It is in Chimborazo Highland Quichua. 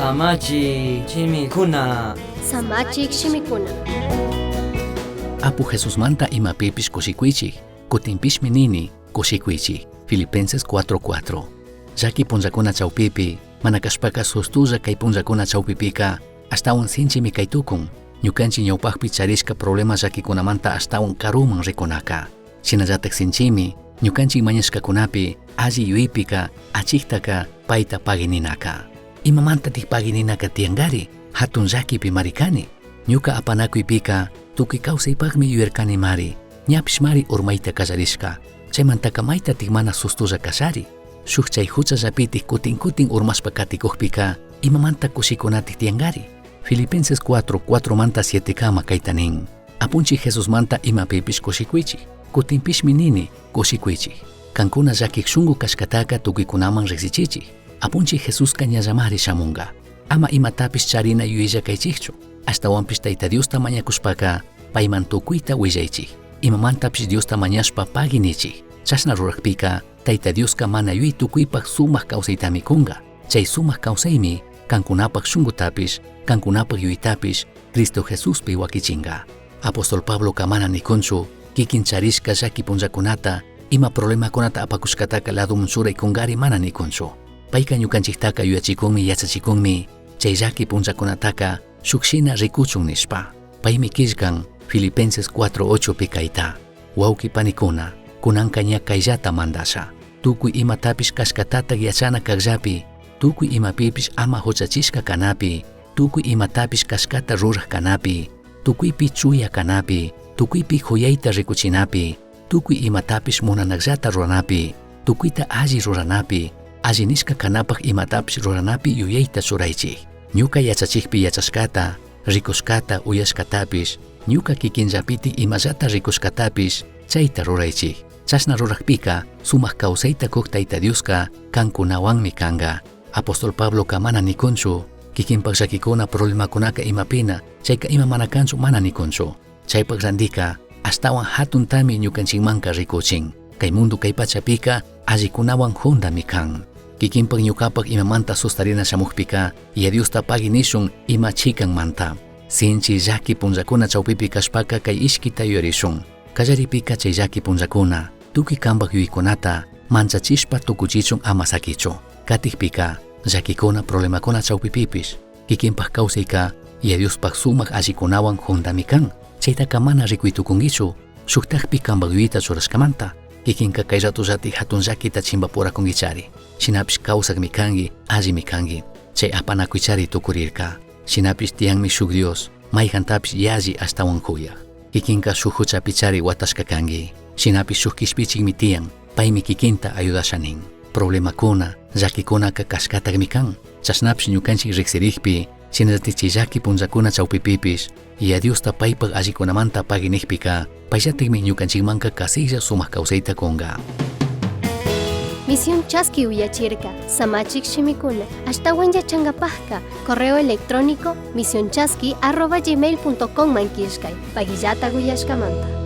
Samachi shimikuna. Samachik shimikuna. Apu Jesusmanta imapipish kushikuychik, kutinpishmi nini, kushikuychik. Filipenses 4:4. Llaki punllakuna chawpipi, mana kashpaka sustulla kay punllakuna chawpipika, ashtawan sinchimi kay tukun, ñukanchik ñawpakpi charishka problema llakikunamanta ashtawan karuman rikunaka. Shinallatak sinchimi, ñukanchik mañashkakunapi, alli yuyaypika, achiktaka payta pagui ninaka. Imamantatik pagui ninaka tiyankari? Hatun llakipi mari kani. Ñuka apanakuypika tukuy kawsaypakmi yuyarkani mari, ñapish mari urmayta kallarishka. Chaymantaka maytatik mana sustulla kashari? Shuk chay huchallapitik kutin kutin urmashpa katikukpika, imamanta kushikunatik tiyankari? Filipenses 4, 4 manta 7 kama kayta nin. Apunchik Jesusmanta imapipish kushikuychik. Kutinpishmi nini, kushikuychik. Kankuna llakik shunku kashkataka tukuykunaman riksichichik. Apunchik Jesuska ñallamari shamunga. Ama imatapish charina yuyaylla kaychikchu. Ashtawanpish Tayta Diosta mañakushpaka payman tukuyta willaychik. Imamantapish Diosta mañashpa pagui nichik. Chashna rurakpika Tayta Dioska mana yuyay tukuypak sumak kawsaytami kunga. Chay sumak kawsaymi kankunapak shunkutapish, kankunapak yuyaytapish Cristo Jesuspi wakichinga. Apóstol Pabloka mana nikunchu, kikin charishka llaki punllakunata, ima problemakunata apakushkataka ladoman churay kunkari mana nikunchu. Payka ñukanchiktaka yuyachikunmi yachachikunmi, chay llaki punllakunataka shuk shina rikuchun nishpa. Paymi killkan Filipenses 4:8 pi kayta. Wawki panikuna, kunanka ña kayllata mandasha. Tukuy imatapish kashkatatak yachana kakllapi, tukuy imapipish ama huchachishka kanapi, tukuy imatapish kashkata rurak kanapi, tukuypi chuya kanapi, tukuypi juyayta rikuchinapi, tukuy imatapish munanakllata ruranapi, tukuyta alli ruranapi, alli nishka kanapak imatapish ruranapi yuyayta churaychik. Ñuka yachachikpi yachashkata, rikushkata, uyashkatapish, ñuka kikinllapiti imallata rikushkatapish, chayta ruraychik. Chashna rurakpika, sumak kawsayta kuk Tayta Dioska kankunawanmi kanka. Apóstol Pabloka mana nikunchu, kikinpak llakikuna problemakunaka imapina, chayka ima mana kanchu mana nikunchu. Chaypak randika, ashtawan hatuntami ñukanchikmanka rikuchin. Kay mundo kay pachapika allikunawan jundami kan. Kikinpak ñukapak imamanta sustarina shamukpika, Yaya Diosta pagui nishun ima chikanmanta. Sinchi llaki punllakuna chawpipi kashpaka kay ishkita yuyarishun. Kallaripika chay llaki punllakuna, tukuy kanpak yuyaykunata manchachishpa tukuchichun ama sakichu. Katikpika, llakikuna problemakuna chawpipipish, kikinpak kawsayka Yaya Diospak sumak allikunawan jundami kan. Chaytaka mana rikuy tukunkichu, shuktakpi kanpak yuyayta churashkamanta. Kikinka kay ratollati hatun llakita chimpapurakunkichari. Shinapish kawsakmi kanki, allimi kanki. Chay apanakuychari tukurirka. Shinapish tiyanmi shuk Dios, mayjantapish yalli ashtawan juyak. Kikinka shuk huchapichari watashka kanki. Shinapish shuk kishpichikmi tiyan, paymi kikinta ayudasha nin. Problemakuna, llakikunaka kashkatakmi kan. Chashnapish ñukanchik riksirikpi, shinallatik chay llaki punllakuna chawpipipish, Yaya Diosta paypak allikunamanta pagui nikpika, payllatikmi ñukanchikmanka kasiklla sumak kawsayta kunka. Misión Chaski uyachirka, samachik shimikuna, ashtawan yachangapajka, correo electrónico misionchaski@gmail.com man killkay, paguillata uyashkamanta.